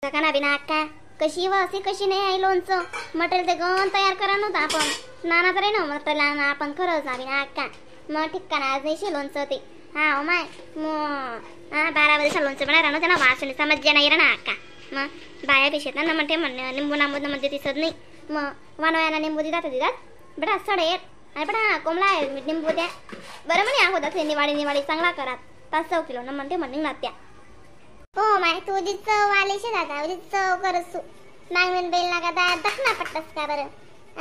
का ना बिना अक्का कशी व अशी कशी नाही आई लोणचं मटेरियल ते गण तयार करा नव्हतं आपण नाना तर ना मटेरियल आपण खरंच ना बिना अक्का मग ठिकाण आज नाही लोणचं ते. हा हो my मग हा 12 वाजता लोणचं बनणार ना त्यांना वासने समजले नाही ना अक्का. मग बाया पिशेत ना म्हणते म्हणणे लिंबू नांबून म्हणजे दिसत नाही मग वानवयाना लिंबू दिदात दिदात बेटा सडेल आणि बेटा कोंबडा आहे लिंबू द्या बरं म्हणे होतात निवाडी निवाडी चांगला करात 500 किलो ना म्हणते म्हणणे ना त्या. हो my तुझी चव आली शे दादा तुझी चव करसू मागून बेल ना का दखना पटस का बरं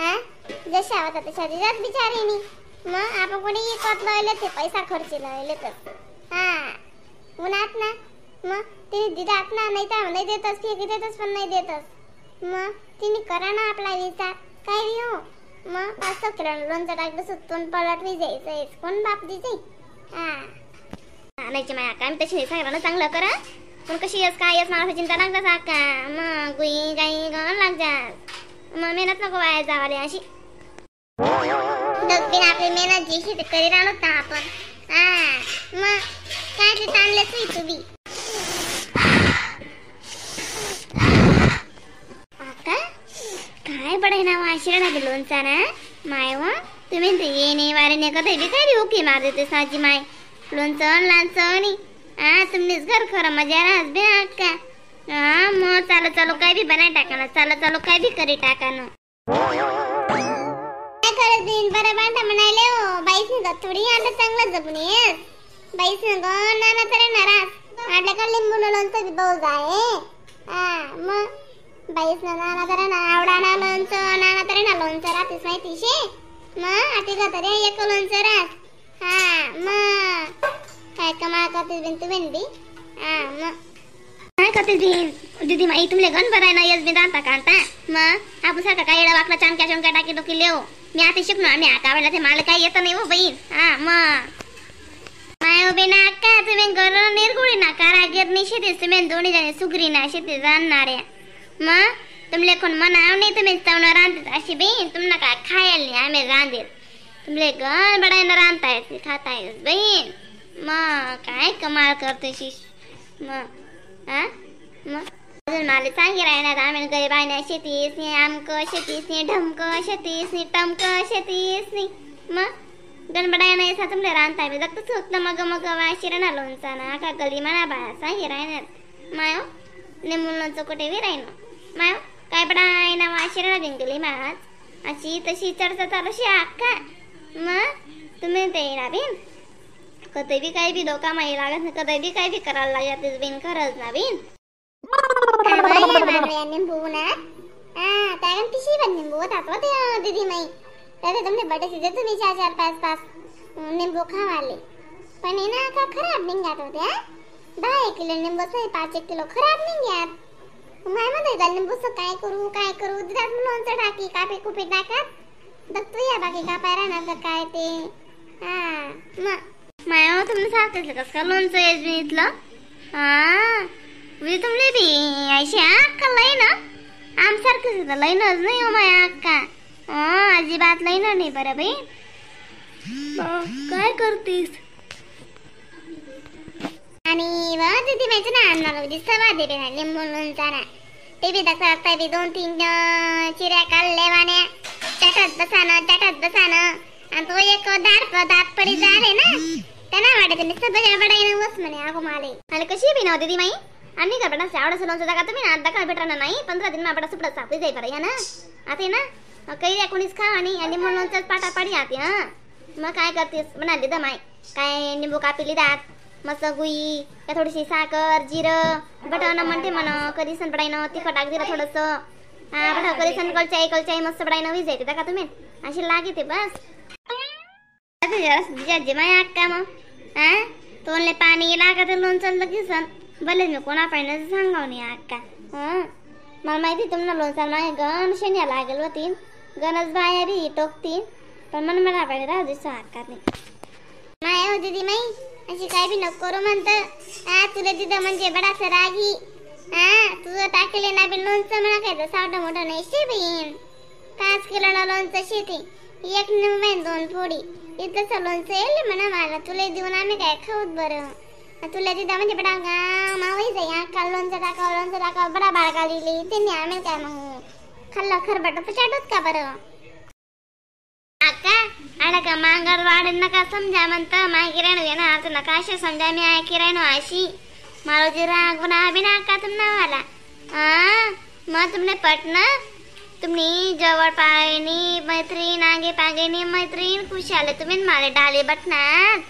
आ जशा होता तशा दिदात बिचारीनी. मग आपण कोणी विकत लावले ते पैसा खर्च लावले तर हा उन्हात ना मग तिने दिदात ना नाही तर नाही देतस फेकी देतस पण नाही देतस. मग तिने करा ना आपला विचार काय बी हो. मग 500 किलो लोणचं टाकलं सुतून पलट बी जायचं कोण बाप दिजे. हा नाही माया काय मी तशी नाही सांगा ना चांगलं करा पण कशी येस काय येस मला चिंता लागतात अक्का मग गुई गाई गण लागतात मग मेहनत नको वाया जावाले अशी डगबीन आपली मेहनत जी शेती करी राहणार ना आपण. हा मग काय ते ताणलेच नाही तू बी. अक्का काय बडाय ना वाशिरा ना लोणचा ना माय वा तुम्ही ते येणे वारे ने कधी बी काय ओके मार देते साजी माय लोणचं लांचं नाही. हा तुमनेच घर खरं मजा राहत बे अक्का. हा मग चालू चालू काय बी बनाय टाका ना चालू चालू काय बी करी टाका ना. काय करत बिन बरं बांधा म्हणायले हो बाईस न थोडी आता चांगलं जपून येस बाईस न गण नाना तर नाराज आपल्याकडे लिंबू लोणचं बी बहुज आहे. हा मग बाईस न नाना तर ना आवडा ना लोणचं नाना तर ना लोणचं राहतेच माहिती शे. मग आटीला तरी एक लोणचं राहत. हा मग काय कमाल करतेस बिन तू बिन बी. हा मग काय करतेस बिन दीदी माई तुमले गण बराय ना येस बिन राहता कांता मग आपण सारखा काय येडा वाकला चांक्या चुंक्या टाकी डोकी लेव मी आता शिकलो आम्ही आता वेळेला ते मला काय येतं नाही हो बहीण. हा मग माय उभे ना अक्का तुम्ही घर निरगुळी ना कारागीर नाही शेतीस तुम्ही दोन्ही जणी सुगरी ना शेती राहणाऱ्या मग तुमले कोण म्हणाव नाही तुम्ही चवणं रांधत अशी बहीण तुम्हाला काय खायला नाही आम्ही रांधेल तुमले गण बडायनं रांधता येत खाता येत बहीण. मग काय कमाल करते शिश मग हा मग अजून मला सांगी राहणार आम्ही गरीब आहे ना शेतीस नाही आमक शेतीस नाही ढमक शेतीस नाही टमक शेतीस नाही मग गणबडाय नाही सा तुमले रांधता बी जगतच होत ना मग मग वाशिरा ना लोणचा ना का गली म्हणा बाया सांगी राहणार मायो निंबून लोणचं कुठे बी राहीन मायो काय बडाय ना वाशिरा ना बिन गली माच अशी तशी चर्चा चालूशी अक्का. मग तुम्ही ते ना बिन कधी बी काही बी धोका माही लागत नाही कधी बी काही बी करायला लागत बिन खरंच ना बिन. निंबू ना हा त्या पिशी पण निंबू होतात हो ते दीदी माई त्याचे तुमने बटेचे देतो मी 4 4 5 5 निंबू खावाले पण हे ना का खराब निघात होत्या 10 किलो निंबू 5 किलो खराब निघात. माय म्हणते लिंबूचं काय करू काय करू दिदात लोणचं टाकी कापे कुपे टाकात बघतो या बाकी कापाय राहणार का काय ते. हा मग माया तुमने सारखं कसं का लोणचं येस बी इथलं. हा म्हणजे तुमले बी अशी अक्का लई ना आमसारखंच लईनच नाही हो माया अक्का. हा अजिबात लईन नाही बरं बाई. काय करतीस आणि वा दीदी माहिती ना आणणार सवा दे ना लिंबू लोणचा ना ते बी दाखवा बी 2 3 चिऱ्या काढले वाण्या चाटत बसानं चाटत बसानं आणि तो एक दार दात पडी झाले ना त्यांना वाटत नुसतं बजा बडाईनं बस म्हणे अगो माले. आणि कशी बी ना दीदी माई आम्ही का बेटा आवडस लोणचं जागा तुम्ही ना आता भेटणार नाही 15 दिन बेटा सुपडा सापडी जाई बरं या ना आता ना काही कोणीच खा आणि लिंबू लोणचं पाटा पाडी आते. हा मग काय करतेस म्हणाली the my काय निंबू कापी दात मस्त गुई त्या थोडीशी साखर जिरं बटन म्हणते म्हण कधी सण पडायनं तिखट टाक दिलं थोडंसं. हा बटा कधी सण कलचाई कलचाई मस्त पडायनं वीज येते का तुम्ही अशी लागते बस माय अक्का. मग हा तोंडले पाणी लागत लोणचं लगेच भले मी कोणा पाहिजे सांगाव नाही अक्का. हा मला माहिती तुम्हाला लोणचा माय गण शेण्या लागेल होती गणच बाया बी टोकतील पण मन मला पाहिजे राहू दिसतो अक्का नाही. माय हो दीदी माई अशी काय बी नको करू म्हणतं. हा तुला तिथं म्हणजे बडास रागी हा तुझं टाकले ना बी लोणचं म्हणा काय सावटं मोठं नाही शे बहीण 5 किलो ना लोणचं शेती 1 निंबू 2 फोडी इथं लोणचं येईल म्हणा मला तुला देऊन आम्ही काय खाऊत बरं. तुला तिथं म्हणजे बडा गाव जाई अक्का लोणचं टाकावं लोणचं टाकावं बडा बाळका लिहिली त्यांनी आम्ही काय मग खाल्लं खरबट चाटूच का बरं. अक्का आला का मांगर वाढ नका समजा म्हणतं माय किराणू येणार आता नका असे समजा मी आहे किराणू अशी मारोजी राग बना बिना का तुम नावाला आ मग तुमने पटन तुम्ही जवळ पाळणी मैत्रीण आगे पागेनी मैत्रीण खुशाले तुम्ही माले डाले बटणार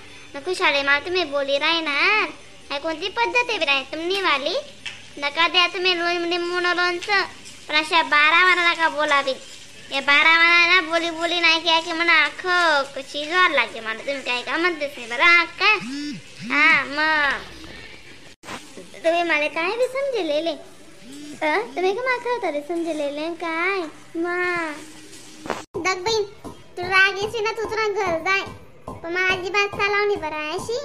खुशाले मला तुम्ही बोली राहणार काय कोणती पद्धत आहे राय तुम्ही वाली नका द्या तुम्ही लिंबू लोणचं पण अशा 12 वारा नका बोलावी या 12 वारा ना बोली बोली नाही की की म्हणा अख्खं कशी जोर लागते मला तुम्ही काय का म्हणतेच नाही बरं अक्का. हा मग तुम्ही मला काय बी समजलेले तुम्ही का माखा तरी समजलेले काय मा दग बहीण तू राग येसे ना तू तुला घर जाय पण मला अजिबात चालवणी बरं अशी.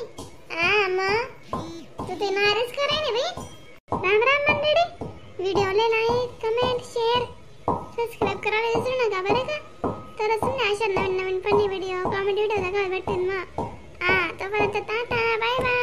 हा मग तू ते नारेच कराय ना बाई. राम राम मंडळी, व्हिडिओला like comment share subscribe करायला विसरू नका बरं का. तरच ना अशा नवीन नवीन funny video comedy video बघायला भेटेल मग. हा तोपर्यंत tata bye bye.